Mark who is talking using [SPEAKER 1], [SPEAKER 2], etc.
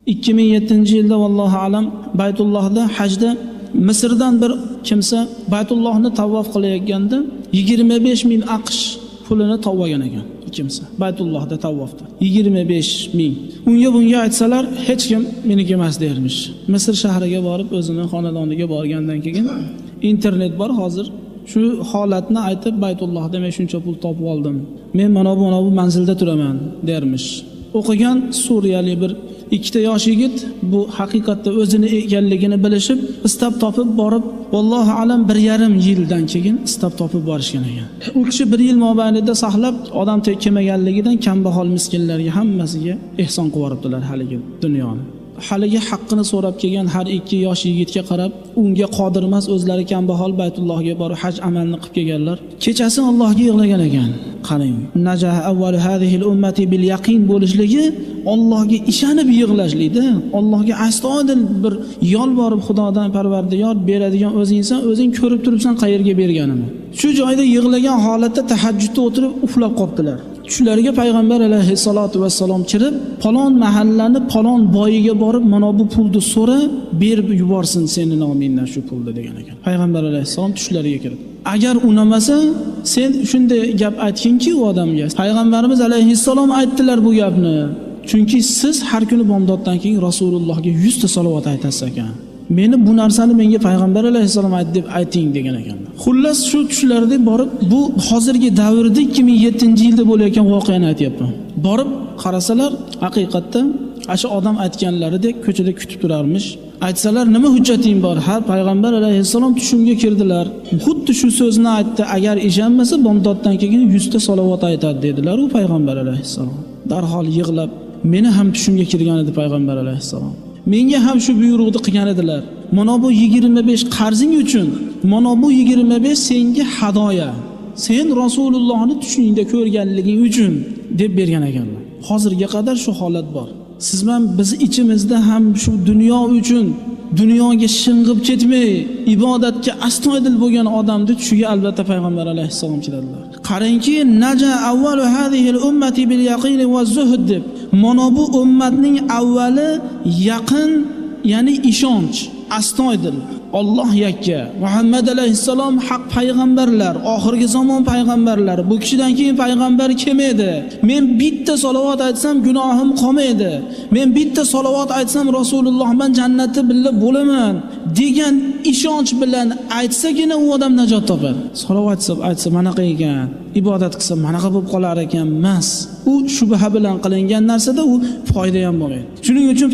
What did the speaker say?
[SPEAKER 1] 2007-yilda vallohu alam Baytullohda hajda Misrdan bir kimsa Baytullohni tavof qilayotganda 25 ming AQSh pulini topgan ekan. Kimsa Baytullohda tavofda 25 ming. Unga bunga aytsalar hech kim meniki emas dermish. Misr shahriga borib o'zini xonadoniga borgandan keyin internet bor hozir. Shu holatni aytib Baytullohda men shuncha pul topib oldim. Men mana bu manzilda turaman dermish. O'qigan Suriyalik bir ikkita yosh yigit bu haqiqatda o'zini ekanligini bilishib, istab topib borib, vallohu alam 1,5 yildan keyin istab topib borishgan ekan. U kishi 1 yil mobaynida saqlab, odam kelmaganligidan kambag'al miskinlarga hammasiga ehson qilib yuboribdilar haligi dunyoni. Haligi haqqini so'rab kelgan har ikki yosh yigitga qarab, unga qodir emas, o'zlari kambag'al Baytullohga borib haj amalini qilib kelganlar. Kechasi Allohga yig'lagan ekan. Qarang, najaha avvalu hadhihi al-ummati bil yaqin bo'lishligi Allohga ishonib yig'lashlikda, Allohga astoydil bir yolborib Xudodan Parvardigor beradigan o'zingsan, o'zing ko'rib turibsan qayerga berganini. Shu joyda yig'lagan holatda tahajjudda o'tirib uxlab qoptilar. Tushlariga payg'ambar alayhissalatu vassalom kirib, falon mahallani falon boyiga borib, mana bu pulni so'ra, berib yuborsin seni nomingdan shu pulni degan ekan. Payg'ambar alayhissalom tushlariga kirib, agar unamasa, sen shunday gap aytginki u odamga. Payg'ambarimiz alayhissalom aytdilar bu gapni. Chunki siz har kuni bomdoddan keyin Rasulullohga 100 ta salovat aytasiz ekan. Meni bu narsani menga payg'ambar alayhissalom aytdi deb ayting degan ekanlar. Xullas shu tushlarda borib, bu hozirgi davrda 2007-yilda bo'layotgan voqeani aytyapman. Borib qarasalar, haqiqatda o'sha odam aytganlaridek ko'chada kutib turarmish. Aytsalar, nima hujjating bor? Ha, payg'ambar alayhissalom tushimga kirdilar. Xuddi shu so'zni aytdi. Agar ishonmasa, bomdoddan keyin 100 ta salovat aytadi dedilar u payg'ambar alayhissalom. Darhol yig'lab, meni ham tushimga kirgan edi payg'ambar alayhissalom. Menga ham shu buyruqni qilgan edilar. Mana bu 25 qarzing uchun, mana bu 25 senga hadoya. Sen Rasulullohni tushingda ko'rganliging uchun deb bergan ekanlar. Hozirga qadar shu holat bor. Siz bilan biz ichimizda ham shu dunyo uchun dunyoga shing'ib ketmay, ibodatga astoydil bo'lgan odamni tushiga albatta payg'ambar alayhissalom kiradilar. Qarangki, naja avvalu hadhihi al-ummati bil yaqin va zuhd deb. Mana bu ummatning avvali yaqin, ya'ni ishonch, astoydil. Alloh yakka, Muhammad alayhissalom haq payg'ambarlar, oxirgi zamon payg'ambarlari. Bu kishidan keyin payg'ambar kelmaydi. Men bitta salovat aytsam gunohim qolmaydi. Men bitta salovat aytsam Rasululloh bilan jannatda birga bo'laman degan ishonch bilan aytsagina u odam najot topadi. Salovat aytsa manaqa ekan, ibodat qilsa manaqa bo'lib qolar ekan emas. U shubha bilan qilingan narsada u foyda ham bo'lmaydi. Shuning uchun